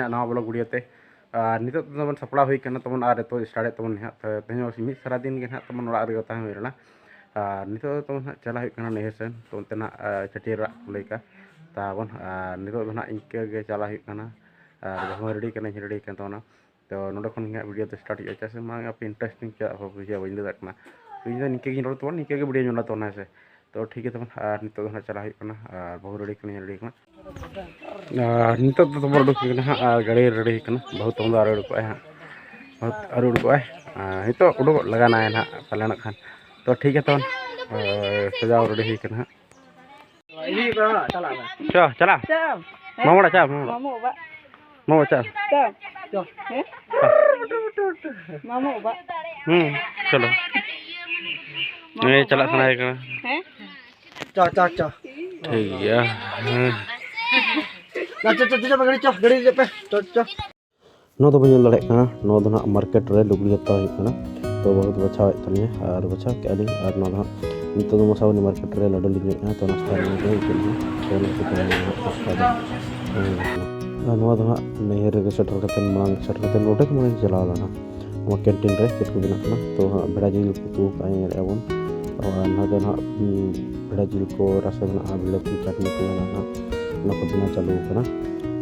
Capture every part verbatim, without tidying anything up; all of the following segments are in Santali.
ᱱᱟᱣᱟ vlog video ᱛᱮ᱾ ᱟᱨ ᱱᱤᱛᱚᱜ ᱫᱚ ᱛᱟᱵᱚᱱ ᱥᱟᱯᱲᱟᱣ ᱦᱩᱭ ᱠᱟᱱᱟ ᱛᱟᱵᱚᱱ, ᱟᱨ ᱱᱤᱛᱚᱜ start ᱮᱫ ᱛᱟᱵᱚᱱ ᱦᱟᱸᱜ᱾ ᱛᱚ ᱛᱮᱦᱮᱧ ᱦᱚᱸ ᱢᱤᱫ ᱥᱟᱨᱟ ᱫᱤᱱ ᱜᱮ ᱱᱟᱦᱟᱜ ᱛᱟᱵᱚᱱ ᱚᱲᱟᱜ ᱨᱮᱜᱮ ᱛᱟᱦᱮᱸ ᱦᱩᱭ ᱞᱮᱱᱟ᱾ ᱟᱨ ᱱᱤᱛᱚᱜ ᱫᱚ ᱛᱟᱵᱚᱱ ᱦᱟᱸᱜ ᱪᱟᱞᱟᱜ ᱦᱩᱭᱩᱜ ᱠᱟᱱᱟ ᱱᱟᱹᱭᱦᱟᱹᱨ ᱥᱮᱱ᱾ ᱛᱚ ᱚᱱᱛᱮᱱᱟᱜ, ᱟᱨ ᱪᱷᱟᱹᱴᱭᱟᱹᱨ ᱚᱲᱟᱜ ᱠᱚ ᱞᱟᱹᱭ ᱠᱟ ᱛᱟᱵᱚᱱ᱾ ᱟᱨ ᱱᱤᱛᱚᱜ ᱫᱚ ᱱᱟᱦᱟᱜ ᱤᱱᱠᱟᱹ ᱜᱮ ᱪᱟᱞᱟᱜ ᱦᱩᱭᱩᱜ ᱠᱟᱱᱟ᱾ ᱟᱨ ᱵᱟᱹᱦᱩ ᱦᱚᱸ ready ᱠᱟᱱᱟ, ᱤᱧ ready ᱠᱟᱱ ᱛᱟᱵᱚᱱᱟ᱾ ᱛᱚ ᱱᱚᱰᱮ ᱠᱷᱚᱱ ᱜᱮ ᱦᱟᱸᱜ video ᱫᱚ start ᱦᱩᱭᱩᱜᱼᱟ᱾ ᱪᱮᱫᱟᱜ ᱥᱮ ᱢᱟ ᱟᱯᱮ interesting ᱪᱮᱫᱟᱜ ᱵᱟᱯᱮ ᱵᱩᱡᱷᱟᱹᱣᱟ, ᱵᱟᱹᱧ ᱞᱟᱹᱭ ᱫᱟᱲᱮᱭᱟᱜ ᱠᱟᱱᱟ᱾ ᱛᱚ ᱤᱧ ᱫᱚ ᱱᱤᱝᱠᱟᱹ ᱜᱤᱧ ᱨᱚᱲ ᱛᱟᱵᱚᱱᱟ, ᱱᱤᱝᱠᱟᱹ ᱜᱮ video ᱧᱮᱞᱟ ᱛᱟᱵᱚᱱᱟ, ᱦᱮᱸ ᱥᱮ᱾ ᱛᱚ ᱴᱷᱤᱠ ᱜᱮᱭᱟ ᱛᱟᱵᱚᱱ, ᱟᱨ ᱱᱤᱛᱚᱜ ᱫᱚ ᱦᱟᱸᱜ ᱪᱟᱞᱟᱜ ᱦᱩᱭᱩᱜ ᱠᱟᱱᱟ, ᱟᱨ ᱵᱟᱹᱦᱩ ready ᱠᱟᱱᱟ, ready ᱠᱟᱱᱟ᱾ ᱟᱨ ᱱᱤᱛᱚᱜ ᱫᱚ ᱛᱟᱵᱚᱱ ᱩᱰᱩᱠ ᱦᱩᱭ ᱠᱟᱱᱟ ᱦᱟᱸᱜ, ᱟᱨ ᱜᱟᱹᱰᱤ ready ᱦᱩᱭ ᱠᱟᱱᱟ᱾ ᱵᱟᱹᱦᱩ ᱛᱟᱵᱚᱱ ᱫᱚ ᱟᱹᱣᱨᱤ ᱩᱰᱩᱠᱚᱜᱼᱟᱭ ᱦᱟᱸᱜ, ᱵᱟᱹᱦᱩ ᱟᱹᱣᱨᱤ ᱩᱰᱩᱠᱚᱜᱼᱟᱭ᱾ ᱟᱨ ᱱᱤᱛᱚᱜ ᱩᱰᱩᱠᱚᱜ ᱞᱟᱜᱟᱱᱟᱭ ᱦᱟᱸᱜ ᱯᱟᱞᱮᱱ ᱠᱷᱟᱱ᱾ ᱛᱚ ᱴᱷᱤᱠ ᱜᱮᱭᱟ ᱛᱟᱵᱚᱱ, ᱟᱨ ᱥᱟᱡᱟᱣ ready ᱦᱩᱭ ᱠᱟᱱᱟ ᱦᱟᱸᱜ᱾ ᱪᱚ, ᱪᱟᱞᱟᱜ᱾ ᱪᱚ᱾ ᱢᱟᱢᱚ ᱚᱲᱟᱜ ᱪᱟᱞᱟᱜ, ᱢᱟᱢᱚ ᱚᱲᱟᱜ᱾ ᱢᱟᱢᱚ ᱚᱲᱟᱜ᱾ ᱢᱟᱢᱚ ᱚᱲᱟᱜ ᱪᱟᱞᱟᱜ᱾ ᱪᱚ᱾ ᱪᱚ᱾ ᱦᱮᱸ? ᱪᱚ᱾ ᱢᱟᱢᱚ ᱚᱲᱟᱜ᱾ ᱦᱩᱸ, ᱪᱚᱞᱚ᱾ ᱢᱟᱢᱚ ᱦᱮᱸ, ᱪᱟᱞᱟᱜ ᱚᱲᱟᱜ᱾ ᱥᱟᱱᱟᱭᱮ ᱠᱟᱱᱟ᱾ ᱦᱮᱸ? ᱪᱚ, ᱪᱚ, ᱪᱚ᱾ ᱴᱷᱤᱠ ᱜᱮᱭᱟ᱾ ᱦᱮᱸ᱾ ᱪᱚ, ᱪᱚ, ᱪᱚ, ᱪᱚ, ᱜᱟᱹᱰᱤ ᱪᱚ, ᱜᱟᱹᱰᱤ ᱫᱮᱡᱚᱜ ᱯᱮ᱾ ᱪᱚ, ᱪᱚ᱾ ᱱᱚᱣᱟ ᱫᱚᱵᱚᱱ ᱧᱮᱞ ᱫᱟᱲᱮᱭᱟᱜ ᱠᱟᱱᱟ, ᱱᱚᱣᱟ ᱫᱚ ᱱᱟᱦᱟᱜ market ᱨᱮ ᱞᱩᱜᱽᱲᱤ ᱦᱟᱛᱟᱣ ᱦᱩᱭᱩᱜ ᱠᱟᱱᱟ᱾ ᱛᱚ ᱵᱟᱹᱦᱩ ᱫᱚ ᱵᱟᱪᱷᱟᱣᱮᱫ ᱛᱟᱹᱞᱤᱧᱟ ᱟᱨ ᱵᱟᱪᱷᱟᱣ ᱠᱮᱜᱼᱟ ᱞᱤᱧ᱾ ᱟᱨ ᱱᱚᱣᱟ ᱫᱚ ᱦᱟᱸᱜ ᱱᱤᱛᱚᱜ ᱫᱚ ᱢᱚᱥᱟᱵᱚᱱᱤ market ᱨᱮ ᱞᱟᱹᱰᱩ ᱞᱤᱧ ᱡᱚᱢᱮᱜᱼᱟ᱾ ᱛᱚ ᱱᱟᱥᱛᱟ ᱨᱮ ᱱᱚᱣᱟ ᱫᱚ ᱦᱩᱭ ᱠᱟᱱᱟ᱾ ᱛᱚ ᱱᱟᱥᱛᱟ ᱫᱚ ᱱᱟᱦᱟᱜ ᱱᱟᱥᱛᱟ ᱫᱚ, ᱦᱮᱸ᱾ ᱟᱨ ᱱᱚᱣᱟ ᱫᱚ ᱦᱟᱸᱜ ᱱᱟᱹᱭᱦᱟᱹᱨ ᱨᱮᱜᱮ ᱥᱮᱴᱮᱨ ᱠᱟᱛᱮᱫ, ᱢᱟᱲᱟᱝ ᱥᱮᱴᱮᱨ ᱠᱟᱛᱮᱫ ᱱᱚᱰᱮ ᱠᱷᱚᱱ ᱞᱤᱧ ᱪᱟᱞᱟᱣ ᱞᱮᱱᱟ᱾ ᱱᱚᱣᱟ canteen ᱨᱮ ᱪᱮᱫ ᱠᱚ ᱵᱮᱱᱟᱜ ᱠᱟᱱᱟ᱾ ᱛᱚ ᱦᱟᱸᱜ ᱵᱷᱮᱲᱟ ᱡᱤᱞ ᱩᱛᱩ ᱠᱟᱜᱼᱟ, ᱧᱮᱞᱮᱫᱼᱟ ᱵᱚᱱ᱾ ᱛᱚ ᱟᱨ ᱱᱚᱛᱮ ᱱᱟᱦᱟᱜ, ᱩᱸ, ᱵᱷᱮᱲᱟ ᱡᱤᱞ ᱠᱚ, ᱨᱟᱥᱮ ᱢᱮᱱᱟᱜᱼᱟ, ᱵᱤᱞᱟᱹᱛᱤ ᱪᱟᱴᱱᱤ ᱠᱚ ᱢᱮᱱᱟᱜᱼᱟ, ᱚᱱᱟ ᱠᱚ ᱵᱮᱱᱟᱣ ᱪᱟᱹᱞᱩ ᱟᱠᱟᱱᱟ᱾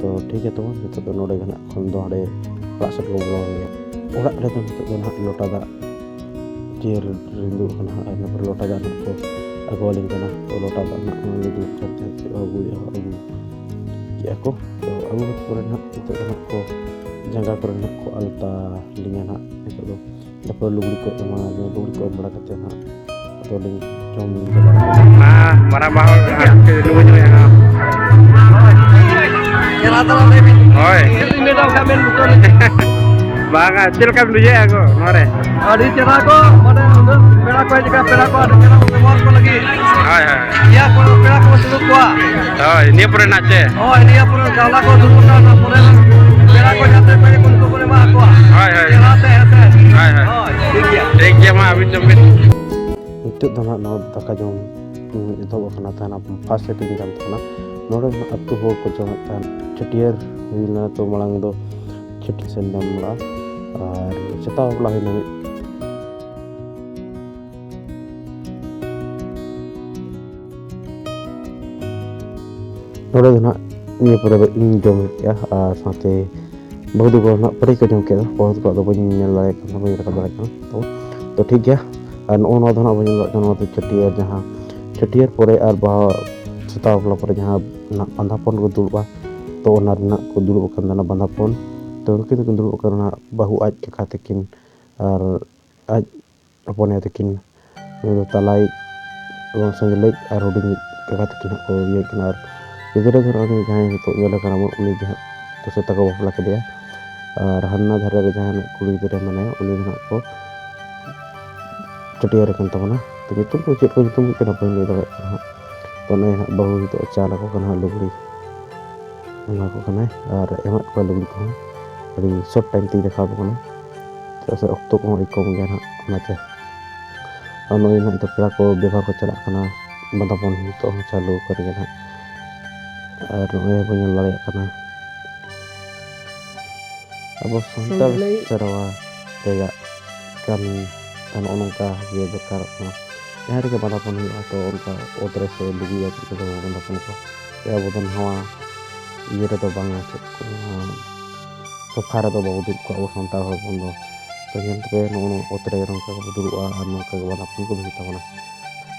ᱛᱚ ᱴᱷᱤᱠ ᱜᱮᱭᱟ ᱛᱟᱵᱚᱱ, ᱱᱤᱛᱚᱜ ᱫᱚ ᱱᱚᱰᱮ ᱜᱮ ᱱᱟᱦᱟᱜ ᱠᱷᱚᱱ ᱫᱚ ᱦᱟᱸᱰᱮ ᱚᱲᱟᱜ ᱥᱮᱫ ᱠᱚ ᱵᱚᱞᱚ ᱦᱩᱭᱩᱜᱼᱟ᱾ ᱚᱲᱟᱜ ᱨᱮᱫᱚ ᱱᱤᱛᱚᱜ ᱫᱚ ᱱᱟᱦᱟᱜ ᱞᱚᱴᱟ ᱫᱟᱜ ᱪᱤᱭᱟᱹᱨ ᱨᱤᱸᱫᱩᱜ ᱠᱟᱱᱟ ᱦᱟᱸᱜ, ᱟᱨ ᱤᱱᱟᱹ ᱯᱚᱨᱮ ᱞᱚᱴᱟ ᱫᱟᱜ ᱱᱟᱦᱟᱜ ᱠᱚ ᱟᱹᱜᱩᱣᱟᱞᱤᱧ ᱠᱟᱱᱟ᱾ ᱛᱚ ᱞᱚᱴᱟ ᱫᱟᱜ ᱱᱟᱦᱟᱜ ᱱᱚᱣᱟ ᱞᱟᱹᱜᱤᱫ ᱠᱟᱛᱮ ᱟᱹᱜᱩᱭᱮᱫᱼᱟ, ᱟᱹᱜᱩ ᱠᱮᱜᱼᱟ ᱠᱚ᱾ ᱛᱚ ᱟᱹᱜᱩ ᱠᱟᱛᱮ ᱯᱚᱨᱮ ᱱᱟᱦᱟᱜ ᱱᱤᱛᱚᱜ ᱫᱚ ᱱᱟᱦᱟᱜ ᱠᱚ ᱡᱟᱸᱜᱟ ᱠᱚᱨᱮ ᱱᱟᱦᱟᱜ ᱠᱚ ᱟᱞᱛᱟ ᱞᱤᱧᱟ ᱱᱟᱦᱟᱜ ᱱᱤᱛᱚᱜ ᱫᱚ᱾ ᱛᱟᱨᱯᱚᱨᱮ ᱞᱩᱜᱽᱲᱤ ᱠᱚ ᱮᱢᱟ ᱞᱤᱧᱟ, ᱞᱩᱜᱽᱲᱤ ᱠᱚ ᱮᱢ ᱵᱟᱲᱟ ᱠᱟᱛᱮ ᱱᱟᱦᱟᱜ ᱟᱫᱚ ᱞᱤᱧ ᱡᱚᱢ ᱞᱤᱧ ᱪᱟᱞᱟᱜᱼᱟ᱾ ᱢᱟ, ᱢᱟᱨᱟᱝ ᱵᱟ ᱦᱚᱲ ᱦᱟᱸᱜ ᱪᱮᱫ ᱞᱩᱜᱽᱲᱤ ᱧᱚᱜ ᱮᱱᱟ᱾ ᱪᱮᱦᱨᱟ ᱫᱷᱟᱨᱟ ᱞᱟᱹᱭ ᱵᱤᱱ᱾ ᱦᱳᱭ᱾ ᱪᱮᱫ ᱞᱤᱧ ᱢᱮᱱᱟ, ᱚᱱᱠᱟ ᱢᱮᱱ ᱵᱩᱴᱟᱹ ᱞᱤᱧ᱾ ᱵᱟᱝᱟ, ᱪᱮᱫ ᱞᱮᱠᱟ ᱵᱤᱱ ᱵᱩᱡᱷᱟᱹᱣᱮᱫᱼᱟ ᱜᱚ ᱱᱚᱣᱟ ᱨᱮ? ᱟᱹᱰᱤ ᱪᱮᱦᱨᱟ ᱠᱚ, ᱢᱟᱱᱮ ᱩᱱᱟᱹᱜ ᱯᱮᱲᱟ ᱠᱚ ᱦᱮᱡ ᱟᱠᱟᱱ, ᱯᱮᱲᱟ ᱠᱚ ᱟᱹᱰᱤ ᱪᱮᱦᱨᱟ ᱠᱚ ᱵᱮᱵᱚᱦᱟᱨ ᱠᱚ ᱞᱟᱹᱜᱤᱫ᱾ ᱦᱳᱭ, ᱦᱳᱭ᱾ ᱤᱭᱟᱹ ᱠᱚ, ᱯᱮᱲᱟ ᱠᱚ ᱥᱩᱨ ᱠᱚᱣᱟ᱾ ᱦᱳᱭ, ᱱᱤᱭᱟᱹ ᱯᱚᱨᱮ ᱱᱟᱜ ᱪᱮ? ᱦᱳᱭ, ᱱᱤᱭᱟᱹ ᱯᱚᱨᱮ ᱜᱟᱣᱞᱟ ᱠᱚ ᱫᱩᱲᱩᱵ ᱠᱟᱱᱟ, ᱚᱱᱟ ᱯᱚᱨᱮ ᱯᱮᱲᱟ ᱠᱚ ᱡᱟᱛᱮ ᱯᱮᱲᱟ ᱠᱚ ᱱᱩᱠᱩ ᱵᱚᱱ ᱮᱢᱟ ᱠᱚᱣᱟ᱾ ᱦᱳᱭ, ᱦᱳᱭ᱾ ᱪᱮᱦᱨᱟ ᱛᱮ, ᱦᱮᱸ ᱥᱮ? ᱦᱳᱭ, ᱦᱳᱭ᱾ ᱦᱳᱭ, ᱴᱷᱤᱠ ᱜᱮᱭᱟ᱾ ᱴᱷᱤᱠ ᱜᱮᱭᱟ, ᱢᱟ ᱟᱹᱵᱤᱱ ᱡᱚᱢ ᱵᱤᱱ᱾ ᱱᱤᱛᱚᱜ ᱫᱚ ᱱᱟᱜ ᱱᱚᱣᱟ ᱫᱟᱠᱟ ᱡᱚᱢ, ᱩᱸ, ᱮᱛᱚᱦᱚᱵ ᱟᱠᱟᱱᱟ ᱛᱟᱦᱮᱱᱟ, first ᱦᱟᱹᱴᱤᱧ ᱠᱟᱱ ᱛᱟᱦᱮᱱᱟ᱾ ᱱᱚᱰᱮ ᱫᱚ ᱱᱟᱜ ᱟᱹᱛᱩ ᱦᱚᱲ ᱠᱚ ᱡᱚᱢᱮᱫ ᱛᱟᱦᱮᱱ, ᱪᱷᱟᱹᱴᱭᱟᱹᱨ ᱦᱩᱭ ᱞᱮᱱᱟ, ᱛᱚ ᱢᱟᱲᱟᱝ ᱫᱚ ᱪᱷᱟᱹᱴᱭᱟᱹᱨ ᱥᱮᱱ ᱧᱟᱢ ᱞᱮᱱᱟ ᱟᱨ ᱥᱮᱛᱟ ᱵᱟᱯᱞᱟ ᱦᱩᱭ ᱞᱟᱹᱜᱤᱫ᱾ ᱱᱚᱰᱮ ᱫᱚ ᱱᱟᱦᱟᱜ ᱱᱤᱭᱟᱹ ᱯᱚᱨᱮ ᱫᱚ ᱤᱧ ᱡᱚᱢ ᱠᱮᱜᱼᱟ ᱟᱨ ᱥᱟᱶᱛᱮ ᱵᱟᱹᱦᱩ ᱛᱟᱠᱚ ᱱᱟᱦᱟᱜ ᱯᱟᱹᱴᱤ ᱠᱚ ᱡᱚᱢ ᱠᱮᱫᱟ᱾ ᱵᱟᱹᱦᱩ ᱛᱟᱠᱚᱣᱟᱜ ᱫᱚ ᱵᱟᱹᱧ ᱧᱮᱞ ᱫᱟᱲᱮᱭᱟᱜ ᱠᱟᱱᱟ, ᱵᱟᱹᱧ ᱨᱟᱠᱟᱵ ᱫᱟᱲᱮᱭᱟᱜ ᱠᱟᱱᱟ᱾ ᱛᱚ, ᱛᱚ ᱴᱷᱤᱠ ᱜᱮᱭᱟ᱾ ᱟᱨ ᱱᱚᱜᱼᱚ ᱱᱚᱣᱟ ᱫᱚ ᱱᱟᱦᱟᱜ ᱵᱚᱱ ᱧᱮᱞ ᱫᱟᱲᱮᱭᱟᱜ ᱠᱟᱱᱟ, ᱱᱚᱣᱟ ᱫᱚ ᱪᱷᱟᱹᱴᱭᱟᱹᱨ ᱡᱟᱦᱟᱸ, ᱪᱷᱟᱹᱴᱭᱟᱹᱨ ᱯᱚᱨᱮ ᱟᱨ ᱵᱟᱦᱟ ᱥᱮᱛᱟ ᱵᱟᱯᱞᱟ ᱯᱚᱨᱮ ᱡᱟᱦᱟᱸ ᱱᱟᱦᱟᱜ ᱵᱟᱸᱫᱷᱟᱯᱚᱱ ᱠᱚ ᱫᱩᱲᱩᱵᱼᱟ, ᱛᱚ ᱚᱱᱟ ᱨᱮᱱᱟᱜ ᱠᱚ ᱫᱩᱲᱩᱵ ᱟᱠᱟᱱ ᱛᱟᱦᱮᱱᱟ ᱵᱟᱸᱫᱷᱟᱯᱚᱱ᱾ ᱛᱚ ᱱᱩᱠᱤᱱ ᱫᱚᱠᱤᱱ ᱫᱩᱲᱩᱵ ᱟᱠᱟᱱᱟ ᱱᱟᱦᱟᱜ ᱵᱟᱹᱦᱩ ᱟᱡ ᱠᱟᱠᱟ ᱛᱟᱹᱠᱤᱱ ᱟᱨ ᱟᱡ ᱦᱚᱯᱚᱱ ᱟᱭᱳ ᱛᱟᱹᱠᱤᱱ, ᱱᱩᱭ ᱫᱚ ᱛᱟᱞᱟᱭᱤᱡ ᱮᱵᱚᱝ ᱥᱮᱸᱜᱮᱞᱤᱡ ᱟᱨ ᱦᱩᱰᱤᱧ ᱠᱟᱠᱟ ᱛᱟᱹᱠᱤᱱ ᱦᱟᱸᱜ ᱠᱚ ᱤᱭᱟᱹᱭᱮᱫ ᱠᱤᱱᱟ᱾ ᱟᱨ ᱜᱤᱫᱽᱨᱟᱹ ᱫᱚ ᱱᱚᱜᱼᱚᱭ ᱡᱟᱦᱟᱸᱭ ᱱᱤᱛᱚᱜ ᱧᱮᱞᱮ ᱠᱟᱱᱟ ᱵᱚᱱ, ᱩᱱᱤ ᱜᱮ ᱦᱟᱸᱜ ᱛᱚ ᱥᱮᱛᱟ ᱠᱚ ᱵᱟᱯᱞᱟ ᱠᱮᱫᱮᱭᱟ᱾ ᱟᱨ ᱦᱟᱱᱟ ᱫᱷᱟᱨᱮ ᱨᱮ ᱡᱟᱦᱟᱸᱭ ᱠᱩᱲᱤ ᱜᱤᱫᱽᱨᱟᱹ ᱢᱮᱱᱟᱭᱟ, ᱩᱱᱤ ᱫᱚ ᱦᱟᱸᱜ ᱠᱚ ᱪᱷᱟᱹᱴᱭᱟᱹᱨ ᱟᱠᱟᱱ ᱛᱟᱵᱚᱱᱟ᱾ ᱛᱚ ᱧᱩᱛᱩᱢ ᱠᱚ ᱪᱮᱫ ᱠᱚ ᱧᱩᱛᱩᱢ ᱦᱩᱭᱩᱜ ᱠᱟᱱᱟ, ᱵᱟᱹᱧ ᱞᱟᱹᱭ ᱫᱟᱲᱮᱭᱟᱜ ᱠᱟᱱᱟ ᱦᱟᱸᱜ᱾ ᱛᱚ ᱱᱚᱜᱼᱚᱭ ᱦᱟᱸᱜ ᱵᱟᱹᱦᱩ ᱱᱤᱛᱚᱜ ᱪᱟᱞ ᱟᱠᱚ ᱠᱟᱱᱟ ᱦᱟᱸᱜ ᱞᱩᱜᱽᱲᱤ᱾ ᱮᱢᱟ ᱠᱚ ᱠᱟᱱᱟᱭ ᱟᱨ ᱮᱢᱟᱫ ᱠᱚᱣᱟ ᱞᱩᱜᱽᱲᱤ ᱠᱚᱦᱚᱸ᱾ ᱟᱹᱰᱤ short time ᱛᱮᱧ ᱫᱮᱠᱷᱟᱣ ᱟᱯᱮ ᱠᱟᱱᱟ, ᱪᱮᱫᱟᱜ ᱥᱮ ᱚᱠᱛᱚ ᱠᱚᱦᱚᱸ ᱟᱹᱰᱤ ᱠᱚᱢ ᱜᱮᱭᱟ ᱱᱟᱦᱟᱜ, ᱚᱱᱟᱛᱮ᱾ ᱟᱨ ᱱᱚᱜᱼᱚᱭ ᱱᱟᱦᱟᱜ ᱱᱤᱛᱚᱜ ᱯᱮᱲᱟ ᱠᱚ ᱵᱮᱵᱷᱟᱨ ᱠᱚ ᱪᱟᱞᱟᱜ ᱠᱟᱱᱟ, ᱵᱟᱸᱫᱟᱯᱚᱱ ᱱᱤᱛᱚᱜ ᱦᱚᱸ ᱪᱟᱹᱞᱩ ᱟᱠᱟᱱ ᱜᱮᱭᱟ ᱱᱟᱦᱟᱜ᱾ ᱟᱨ ᱱᱚᱜᱼᱚᱭ ᱵᱚᱱ ᱧᱮᱞ ᱫᱟᱲᱮᱭᱟᱜ ᱠᱟᱱᱟ ᱟᱵᱚ ᱥᱟᱱᱛᱟᱲ ᱥᱮᱨᱣᱟ ᱨᱮᱭᱟᱜ ᱠᱟᱹᱢᱤ ᱫᱚ ᱱᱚᱜᱼᱚ ᱱᱚᱝᱠᱟ ᱜᱮ ᱫᱚᱨᱠᱟᱨᱚᱜ ᱠᱟᱱᱟ᱾ ᱡᱟᱦᱟᱸ ᱨᱮᱜᱮ ᱵᱟᱸᱫᱟᱯᱚᱱ ᱦᱩᱭᱩᱜᱼᱟ, ᱛᱚ ᱚᱱᱠᱟ ᱚᱛ ᱨᱮ ᱥᱮ ᱞᱩᱜᱽᱲᱤ ᱟᱛᱮᱫ ᱫᱚ ᱵᱟᱵᱚᱱ ᱵᱟᱸᱫᱟᱯᱚᱱ ᱠᱚᱣᱟ᱾ ᱥᱮ ᱟᱵᱚ ᱫᱚ ᱱᱟᱣᱟ ᱤᱭᱟᱹ ᱨᱮᱫᱚ ᱵᱟᱝᱟ, ᱪᱮᱫ ᱠᱚ ᱢᱮᱱᱟ, ᱥᱳᱯᱷᱟ ᱨᱮᱫᱚ ᱵᱟᱵᱚ ᱫᱩᱲᱩᱵ ᱠᱚᱣᱟ ᱟᱵᱚ ᱥᱟᱱᱛᱟᱲ ᱦᱚᱲ ᱦᱚᱯᱚᱱ ᱫᱚ᱾ ᱛᱚ ᱧᱮᱞ ᱯᱮ, ᱱᱚᱜᱼᱚ ᱱᱚᱣᱟ ᱚᱛ ᱨᱮ ᱱᱚᱝᱠᱟ ᱜᱮᱵᱚ ᱫᱩᱲᱩᱵᱼᱟ ᱟᱨ ᱱᱚᱝᱠᱟ ᱜᱮ ᱵᱟᱸᱫᱟᱯᱚᱱ ᱠᱚ ᱦᱩᱭᱩᱜ ᱛᱟᱵᱚᱱᱟ᱾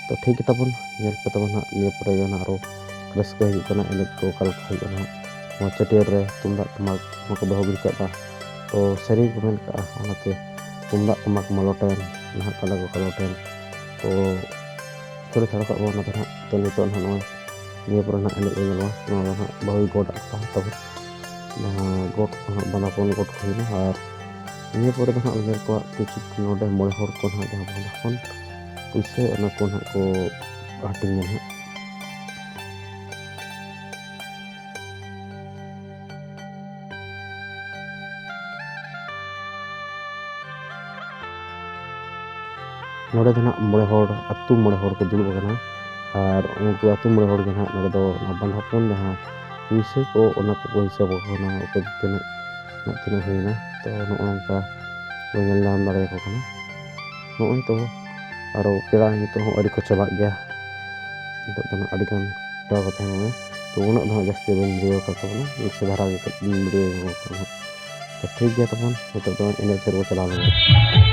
ᱛᱚ ᱴᱷᱤᱠ ᱜᱮᱛᱟ ᱵᱚᱱ, ᱧᱮᱞ ᱯᱮ ᱛᱟᱵᱚᱱ ᱦᱟᱸᱜ, ᱱᱤᱭᱟᱹ ᱯᱚᱨᱮ ᱜᱮ ᱱᱟᱦᱟᱜ ᱟᱨᱚ ᱨᱟᱹᱥᱠᱟᱹ ᱦᱩᱭᱩᱜ ᱠᱟᱱᱟ, ᱮᱱᱮᱡ ᱠᱚ ᱚᱠᱟ ᱞᱮᱠᱟ ᱦᱩᱭᱩᱜᱼᱟ ᱱᱟᱦᱟᱜ᱾ ᱱᱚᱣᱟ ᱪᱷᱟᱹᱴᱭᱟᱹᱨ ᱨᱮ ᱛᱩᱢᱫᱟᱜ ᱴᱟᱢᱟᱠ ᱢᱟᱠᱚ ᱫᱚᱦᱚ ᱜᱤᱰᱤ ᱠᱟᱜᱼᱟ᱾ ᱛᱚ ᱥᱮᱨᱮᱧ ᱠᱚ ᱢᱮᱱ ᱠᱟᱜᱼᱟ, ᱚᱱᱟᱛᱮ ᱛᱩᱢᱫᱟᱜ ᱴᱟᱢᱟᱠ ᱢᱟᱞᱚᱴᱮᱱ, ᱱᱟᱦᱟᱜ ᱠᱟᱞᱟ ᱠᱚ ᱠᱟᱞᱚᱴᱮᱱ᱾ ᱛᱚ ᱪᱷᱟᱹᱲ ᱪᱷᱟᱲ ᱠᱟᱜ ᱵᱚᱱ ᱚᱱᱟ ᱫᱚ ᱱᱟᱦᱟᱜ᱾ ᱛᱚ ᱱᱤᱛᱚᱜ ᱱᱟᱦᱟᱜ ᱱᱚᱜᱼᱚᱭ ᱱᱤᱭᱟᱹ ᱯᱚᱨᱮ ᱱᱟᱦᱟᱜ ᱮᱱᱮᱡ ᱵᱚᱱ ᱧᱮᱞᱟ᱾ ᱱᱚᱣᱟ ᱫᱚ ᱱᱟᱦᱟᱜ ᱵᱟᱹᱦᱩᱭ ᱜᱚᱰ ᱟᱜ ᱠᱚᱣᱟ ᱛᱟᱵᱚᱱ᱾ ᱡᱟᱦᱟᱸ ᱜᱚᱰ ᱠᱚ ᱱᱟᱦᱟᱜ ᱵᱟᱸᱫᱟᱯᱚᱱ ᱜᱚᱰ ᱠᱚ ᱦᱩᱭᱱᱟ, ᱟᱨ ᱱᱤᱭᱟᱹ ᱯᱚᱨᱮ ᱫᱚ ᱱᱟᱦᱟᱜ ᱧᱮᱞ ᱠᱚᱣᱟ ᱠᱤᱪᱷᱩ ᱱᱚᱰᱮ ᱢᱚᱬᱮ ᱦᱚᱲ ᱠᱚ ᱱᱟᱦᱟᱜ ᱡᱟᱦᱟᱸ ᱵᱟᱸᱫᱟᱯᱚᱱ ᱯᱩᱭᱥᱟᱹ ᱚᱱᱟ ᱠᱚ ᱱᱟᱦᱟᱜ ᱠᱚ ᱦᱟᱹᱴᱤᱧᱟ ᱱᱟᱦᱟᱜ᱾ ᱱᱚᱰᱮ ᱫᱚ ᱱᱟᱦᱟᱜ ᱢᱚᱬᱮ ᱦᱚᱲ, ᱟᱹᱛᱩ ᱢᱚᱬᱮ ᱦᱚᱲ ᱠᱚ ᱫᱩᱲᱩᱵ ᱟᱠᱟᱱᱟ᱾ ᱟᱨ ᱩᱱᱠᱩ ᱟᱹᱛᱩ ᱢᱚᱬᱮ ᱦᱚᱲ ᱜᱮ ᱱᱟᱦᱟᱜ ᱱᱚᱰᱮ ᱫᱚ ᱚᱱᱟ ᱵᱟᱸᱫᱷᱟᱯᱚᱱ ᱡᱟᱦᱟᱸ ᱯᱩᱭᱥᱟᱹ ᱠᱚ, ᱚᱱᱟ ᱠᱚᱠᱚ ᱦᱤᱥᱟᱹᱵ ᱟᱠᱚ ᱠᱟᱱᱟ, ᱚᱠᱚᱭ ᱛᱤᱱᱟᱹᱜ ᱱᱟᱜ ᱛᱤᱱᱟᱹᱜ ᱦᱩᱭᱱᱟ᱾ ᱛᱚ ᱱᱚᱜᱼᱚ ᱱᱚᱝᱠᱟ ᱵᱚᱱ ᱧᱮᱞ ᱧᱟᱢ ᱫᱟᱲᱮᱭᱟᱠᱚ ᱠᱟᱱᱟ᱾ ᱱᱚᱜᱼᱚᱭ ᱛᱚ ᱟᱨᱚ ᱯᱮᱲᱟ ᱱᱤᱛᱚᱜ ᱦᱚᱸ ᱟᱹᱣᱨᱤ ᱠᱚ ᱪᱟᱵᱟᱜ ᱜᱮᱭᱟ᱾ ᱱᱤᱛᱚᱜ ᱫᱚ ᱱᱟᱜ ᱟᱹᱰᱤᱜᱟᱱ ᱯᱮᱲᱟ ᱠᱚ ᱛᱟᱦᱮᱸ ᱠᱟᱱᱟ᱾ ᱛᱚ ᱩᱱᱟᱹᱜ ᱫᱚ ᱦᱟᱸᱜ ᱡᱟᱹᱥᱛᱤ ᱵᱟᱹᱧ ᱵᱷᱤᱰᱤᱭᱳ ᱟᱠᱟᱫ ᱛᱟᱵᱚᱱᱟ, ᱱᱟᱥᱮ ᱫᱷᱟᱨᱟ ᱜᱮ ᱠᱟᱹᱡ ᱤᱧ ᱵᱷᱤᱰᱤᱭᱳ ᱧᱚᱜ ᱠᱟᱱᱟ ᱦᱟᱸᱜ᱾ ᱛᱚ ᱴᱷᱤᱠ ᱜᱮᱭᱟ ᱛᱟᱵᱚᱱ, ᱱᱤᱛᱚᱜ ᱫᱚ ᱮᱱᱮᱡ ᱥᱮᱫ ᱵᱚ ᱪᱟᱞᱟᱣ ᱞᱮᱱ ᱜᱮ᱾